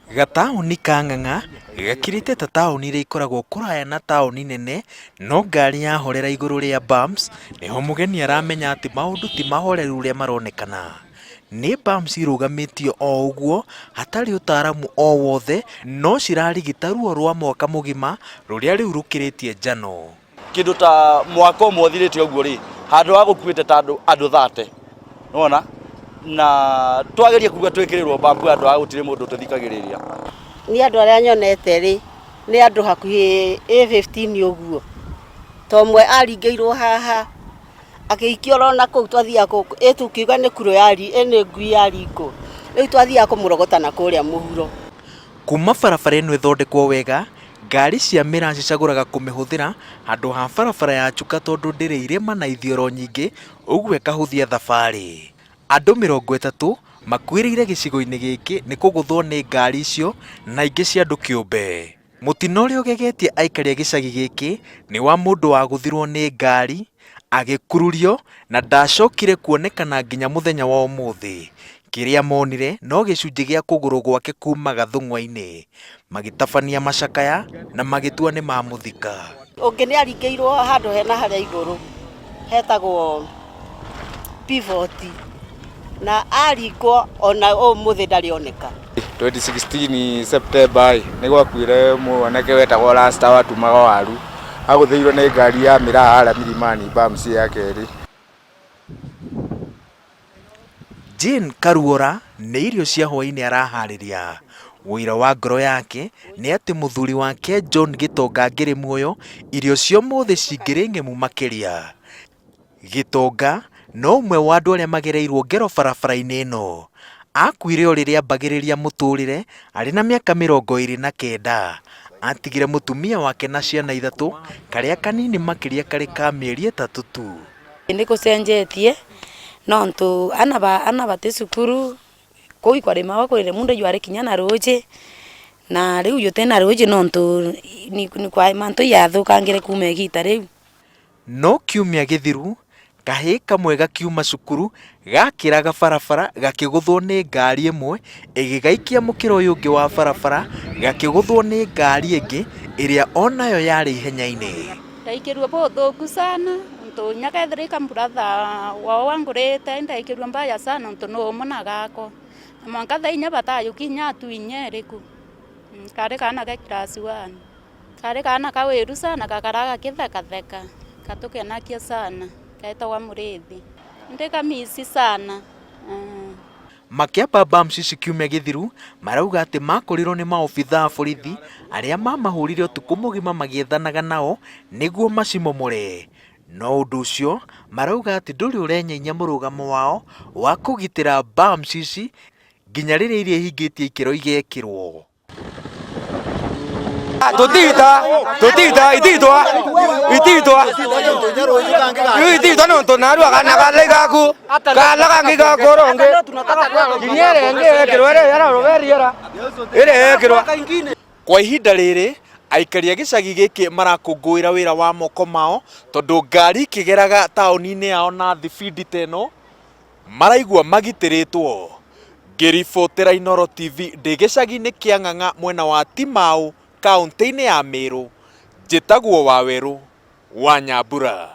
Gataũni ka Ng'ang'a gakirĩte ta taũni iria ikoragwo kũraya na taũni nene, no ngari yahorera igũrũ rĩa bumps nĩho mũgeni aramenya atĩ maũndũ ti mahoreru ũrĩa maronekana. Nĩ bumps irũgamĩtio o ũguo hatarĩ ũtaaramu o wothe no cirarigita ruo rwa mwaka mũgima rũrĩa rĩu rũkĩrĩtie njano. Kĩndũ ta mwaka ũmwe ũthirĩte ũguo rĩ, handũ ha gũkuĩte ta andũ andũ thate, nĩwona na twageria kuga twĩkĩrĩrwo bambu handũ ha gũtirĩ mũndũ ũtũthikagĩrĩria. Niĩ andũ arĩa nyonete rĩ, nĩ andũ hakuhĩ ĩ fifteen ũguo, ta ũmwe aringĩirwo haha, agĩikio oro na kũu twathiaga ĩ tũkiuga nĩ kurũ ĩ nĩ ngui yaringwo, rĩu twathiaga kũmũrogota na kũrĩa mũhuro. Kuma barabara ĩno ĩthondekwo wega, ngari cia mĩraa cicagũraga kũmĩhũthĩra handũ ha barabara ya Chuka tondũ ndĩrĩ irĩma na ithioro nyingĩ ũguo ĩkahũthia thabarĩ. Andũ 30 makuĩrĩire gĩcigo-inĩ gĩkĩ nĩ kũgũthwo nĩ ngari icio na ingĩ cia andũ kĩũmbe. Mũtino ũrĩa ũgegetie aikari a gĩcagi gĩkĩ nĩ wa mũndũ wagũthirwo nĩ ngari, agĩkururio na ndacokire kuonekana nginya mũthenya wa ũmũthĩ. Kĩrĩa monire no gĩcunjĩ gĩa kũgũrũ gwake kuma gathũng'wa-inĩ. Magĩtabania macakaya na magĩtua nĩ mamũthika. Ũngĩ nĩ aringĩirwo handũ hena harĩa igũrũ hetagwo pivot na aringwo ona ũmũthĩ ndarĩ oneka. 2016 September ĩ, nĩ gwakuire mwanake wetagwo Rasta watumaga waru, agũthĩirwo nĩ ngari ya mĩraa harĩa Milimani bumps ya kerĩ. Jane Karuora nĩ irio cia hwaĩ-inĩ araharĩria. Ũira wa ngoro yake nĩ atĩ mũthuri wake John Gĩtonga angĩrĩ muoyo, irio cia ũmũthĩ cingĩrĩ ng'emu makĩria. Gĩtonga no ũmwe wa andũ arĩa magereirwo ngero barabara-inĩ ĩno. Akuire o rĩrĩa ambagĩrĩria mũtũrĩre arĩ na mĩaka 29. Atigire mũtumia wake na ciana ithatũ, karĩa kanini makĩria karĩ ka mĩeri 3 tu. Nĩ gũcenjetie nontu ana bati cukuru kũu ikwarĩmagwo kũrĩ mundu arĩ kinya na rũĩ na rĩu gũtirĩ na rũĩ nontu mantu yathũkangire kuma ihinda rĩu. No kiumia gĩthiru, kahĩĩ kamwe gakiuma cukuru gakĩraga barabara gakĩgũthwo nĩ ngari ĩmwe ĩgĩgaikia mũkĩra ũyũ ũngĩ wa barabara gakĩgũthwo nĩ ngari ĩngĩ ĩrĩa onayo yarĩ ihenya-inĩ. Ndaikĩrue bũthũku sana untu inya kethira ika brother wao wangũrĩte ndaikĩrue mbaya sana untu nũmũ na gakwa na mwanka thaa inya batayũki inya atu inya ĩrĩku karĩ kana ge class one. Karĩ kana kawĩru sana gakara gakĩthekatheka gatũkenagia sana getagwa Mũrĩithi. Ndĩkamisi sana. Makĩamba bumps ici kiumia gĩthiru, marauga atĩ makorirwo nĩ maobithaa a borithi arĩa mamahũrire ũtukũ mũgima magĩethanaga nao nĩguo macimomore. No ũndũ ũcio marauga atĩ ndũrĩ ũrenyenya mũrũgamo wao wa kũgitĩra bumps ici nginya rĩrĩa iria ihingĩtie ikĩro igekĩrwo. Tũtigita, tũtigita, itigitwa, itigitwa. Rĩu itigitwa no tũnarua kana kale gaku, kala kangi gakoronge. Kinya ĩrĩa ĩngĩ yekĩrwo ĩrĩa yararũberia ĩrĩa yekĩrwo. Kwa ihinda rĩrĩ, aikari a gĩcagi gĩkĩ marakũngũĩra wĩra wa moko mao tondũ ngari ikĩgeraga taũni-inĩ yao na thibindi ta ĩno, maraigua magitĩrĩtwo. Ngĩribotera Inooro TV ndĩ gĩcagi-inĩ kĩa Ng'ang'a mwena wa Timau kauntĩ-inĩ ya Meru, njĩtagwo Wawerũ wa Nyambura.